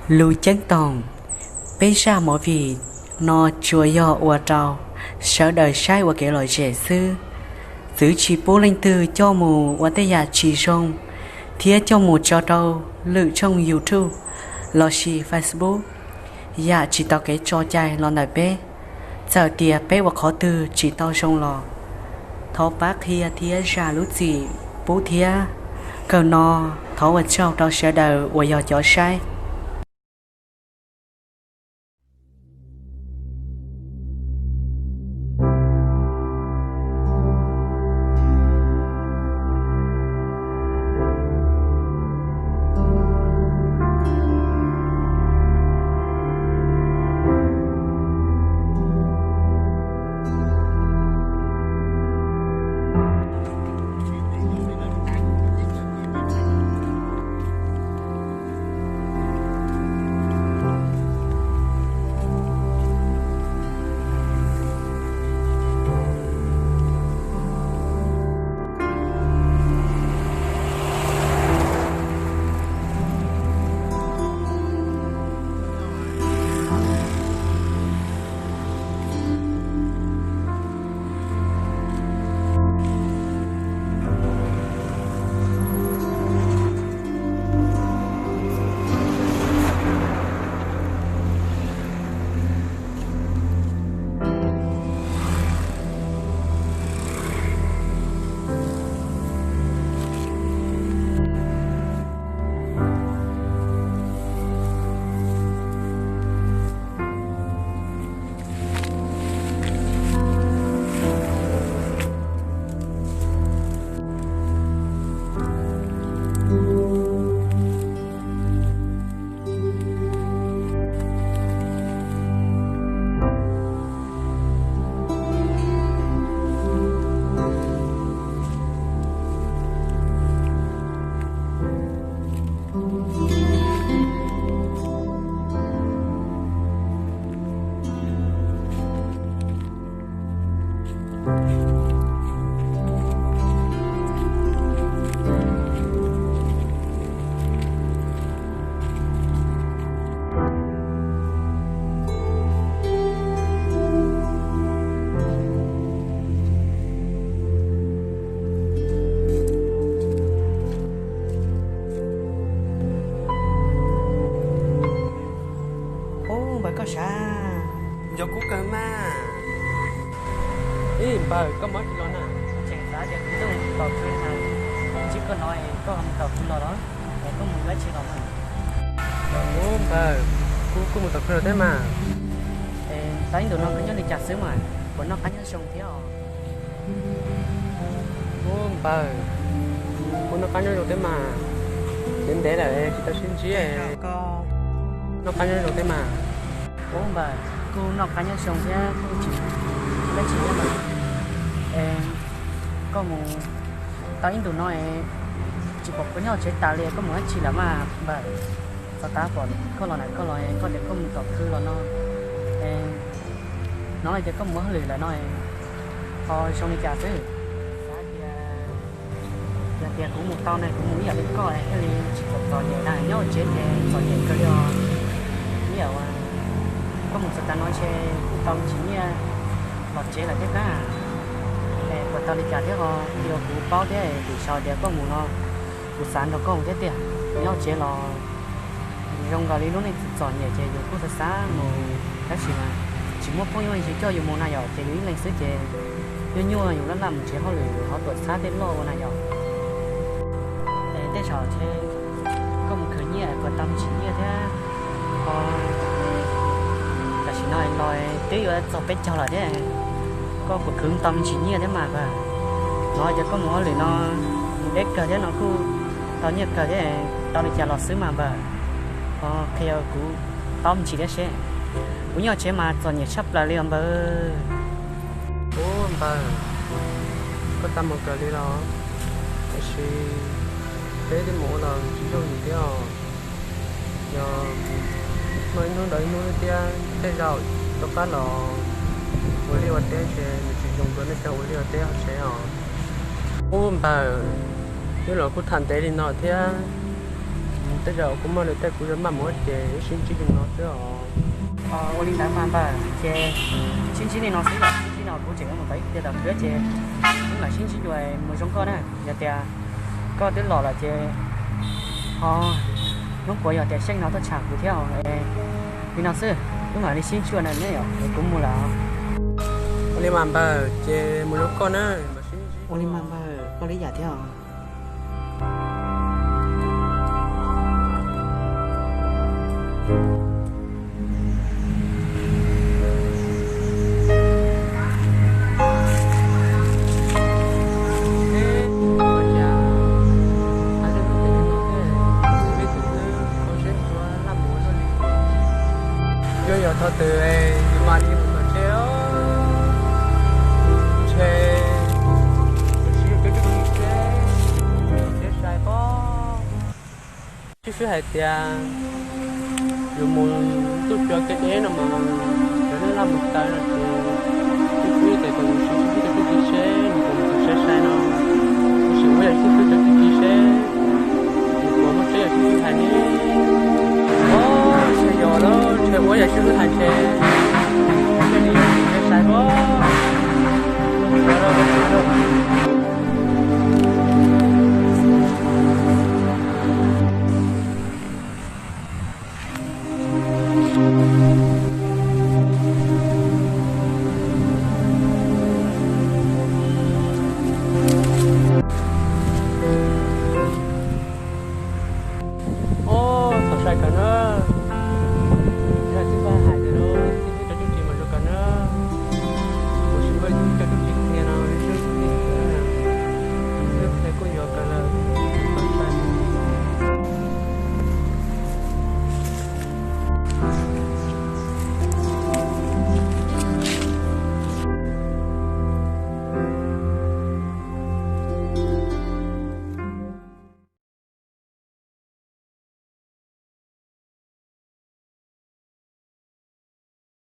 Lus ceeb toom, peb zaj movie no tsuas yog ua rau sawv daws saib ua kev lom zem xwb, txwv tsis pub leej twg coj mus ua tej yam tsis zoo thiab coj mus tso rau lwm tshooj YouTube lossis Facebook, yam tsis tau kev tso cai los ntawm peb. Txawm tias peb ua qhov twg tsis tau zoo los thov pab qhia thiab zam lub txim pub thiab. Kawg no, thov ua tsaug rau sawv daws uas yog cov saib. Ub, npawg koj sav, nco kub kawg mas. Ib npawg, koj muab tsis los na? Tseem xav tias kuv tuaj mus tom khw na, tsis koj no koj ho mus tom khw los los, es koj mus dab tsi los mas? Ub npawg, kuv kuj mus tom khw los thiab mas. Es tau ib ntus no koj nyob li cas xwb mas, puas noj qab nyob zoo thiab os? Ub npawg, kuv noj qab nyob zoo thiab mas, ntev ntev lawm tsis tau sib ntsib. Koj noj qab nyob zoo thiab mas? Ub npawg, kuj noj qab nyob zoo thiab kuj tsis dab tsi thiab mas. Es koj mus tau ib ntus no es tsis pom koj nyob tsev tas li, koj mus dab tsi lawm mas npawg? Txog tav pom koj los na, koj los koj tias koj mus tom khw los no, es hnov hais tias koj mus hauj lwm lawm no, ho zoo li cas xwb? Xav tias yog tias kuv mus tau ne, kuv mus ib yam li koj thiaj li tsis txom txom nyem na, nyob hauv tsev ces txom nyem kawg li os. Ib yam uas koj mus txog tav no ntshe kuj tau me ntsis nyiaj los tsev lawm thiab kab. Es puas tau li cas thiab ho, yog kuv paub thiab, vim sav tias koj mus no kuv xav nrog koj mus thiab tiag. Nyob hauv tsev los zoo nkaus li lub neej txom txom nyem ces yus kuj xav xav mus tab sis mas tsis muaj phooj ywg coj yus mus na yom, ces yus ib leeg xwb ces nyuaj nyuaj yus laj laj mus tsev hauj lwm hauv tuam txhab tej loj ua na yom. Es tej zaum ntshe koj mus khwv nyiaj puas tau me ntsis nyiaj thiab ho. Tam sim no los twb yuav txog peb caug lawm thiab, koj puas khwv tau me ntsis nyiaj thiab mas npawg? Hnov tias koj mus hauj lwm no mus deb kawg thiab no kuj tau nyiaj kawg thiab, tau li cas los xwb mas npawg? Ho qhia kuv paub me ntsis thiab seb, kuv nyob tsev mas txom nyem tshaj plaws li os npawg. Ub npawg, koj tau mus kawg li los, tiam sis peb twb mus ua los tsis yooj yim thiab os. Yog noj ib hnub ntawd ib hnub thiab, tej zaum rov qab los ua liaj ua teb ntshe nws tsis zoo dua nej cov ua liaj ua teb hauv tsev os. Ub npawg, wb los kuj tham ntev li no thiab, Tej zaum kuv muaj lwm tej kuv yuav maj mus ces wb sib ntsib li no xwb os. Ua li ntawd mas npawg, ces sib ntsib li no xwb, sib ntsib no kuv tseem yuav mus tau ib tiam tom khwv ces wb mam sib ntsib dua mus zoo nkauj na. Yog tias koj twb los lawm ces ho hnub puav yog tias xyeej no tuaj tsham kuv thiab os. Li no xwb, wb mam li sib ntsib na, neb yom, kuv mus lawm. Ua li mas npawg, ces mus zoo nkauj na. Ua li mas npawg, koj li yam thiab os. Yuav yog thaum twg yus mam li mus tom tsev os. Ntshe yus sib hlub cov kwv tij seb, seb sai pob. Xib fwb hais tias yus mus ntuj cua kev deb no mas cov neeg laj mus tawv no ces xib fwb tias kom yus sib hlub cov kwv tij seb nws puas mus sai sai no. Tab sis ua yam xib fwb cov kwv tij seb nws puas muaj tseeb yam xib fwb hais ne. Os, ntshe yog lawm, ntshe ua yam xib fwb hais ntshe, ntshe li yog sai pob. Os, txaus sai kawg na.